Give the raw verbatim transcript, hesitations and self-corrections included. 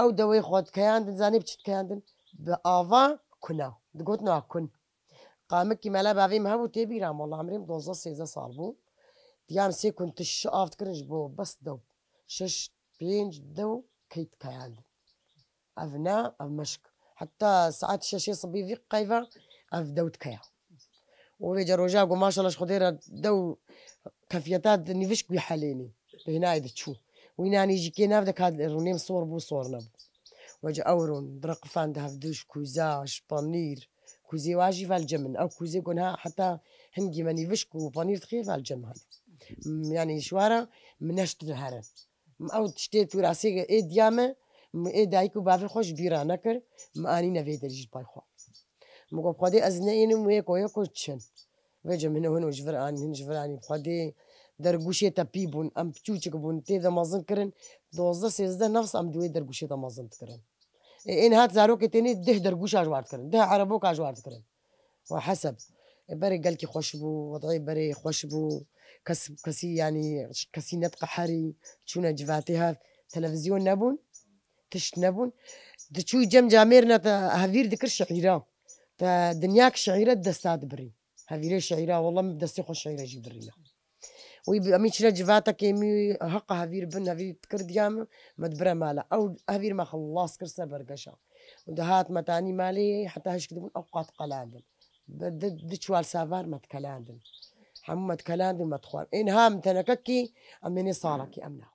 Ew dewê xwe dikeyandin, zanî bi çi dikeyandin? Bi ava kuna. Digotin a kun. Qamikî mela bavê min hebû tê bîra min, wela emrê min dozdeh sêzdeh sal bû. Diya min sê kun tiş av dikirin ji bo bes dew. Şeş, pênc dew key dikeyandin. Ev ne, ev meşk. Heta saet şeşê sibî vî qeyva ev dew dikeya. Û vêca roja ku maşallah ji Xwedê re dew kefiyeta di nîvişk wî helênî. Bêhnayê diçû. Wî nanî jî kê nav de ka rûnêm sor bû, sor nebû. Vêca ew rûn, di reqifan de hevdiş, kûza, ji panîr, kûzê wa jî vel cem in. Ew kûzê ku niha heta hingî me nîvişk û panîr dixê vel cem hene. M-, yanî ji wa re min neşt dihere. M-, ew tiştê tûrasê ê diya me, m-, ê dayik û bavê xwe ji bîra nekir, min anîne vê derî ji pay xwe. Min got, "Xwedê ez ne ênim wê ko yeko çin." Vêca min hino ji vir anî, hin ji vir anî. Xwedê dergûşê te pî bûn, em piçûçik bûn, tê de mezin kirin. Dozdeh sêzdeh nefs em di wê dergûşê de mezin dikirin. Ê, ên hat zarokê tênê deh dergûşa ji war dikirin, deh ereboka ji war dikirin. Ve heseb. Ê, berê gelkî xweş bû, wedayê berê xweş bû. Kes, kesî, yanî, kesî nediqeherî, çûne civatê hev. Televîzyon nebûn, tişt nebûn. Diçû cem camêrine te hevîr dikir şiîra. Te dinyak şiîre desta dibirî. Hevîrê şiîra, wela min destê xwe şiîre jî birîne. Wî bi, em çine civatekê min heqa hevîr bin, hevîr dikir diya min, me dibire mala. Ew hevîr me xilas kir ser bergeşa. Û dihat me tanî malê, heta hişk dibûn, ew qat qelandin. Bi di, di çuwal savar me dikelandin. Hemû me dikelandin, me dixwar. Ên ha min tenekekî, em ênê salekî, em ne.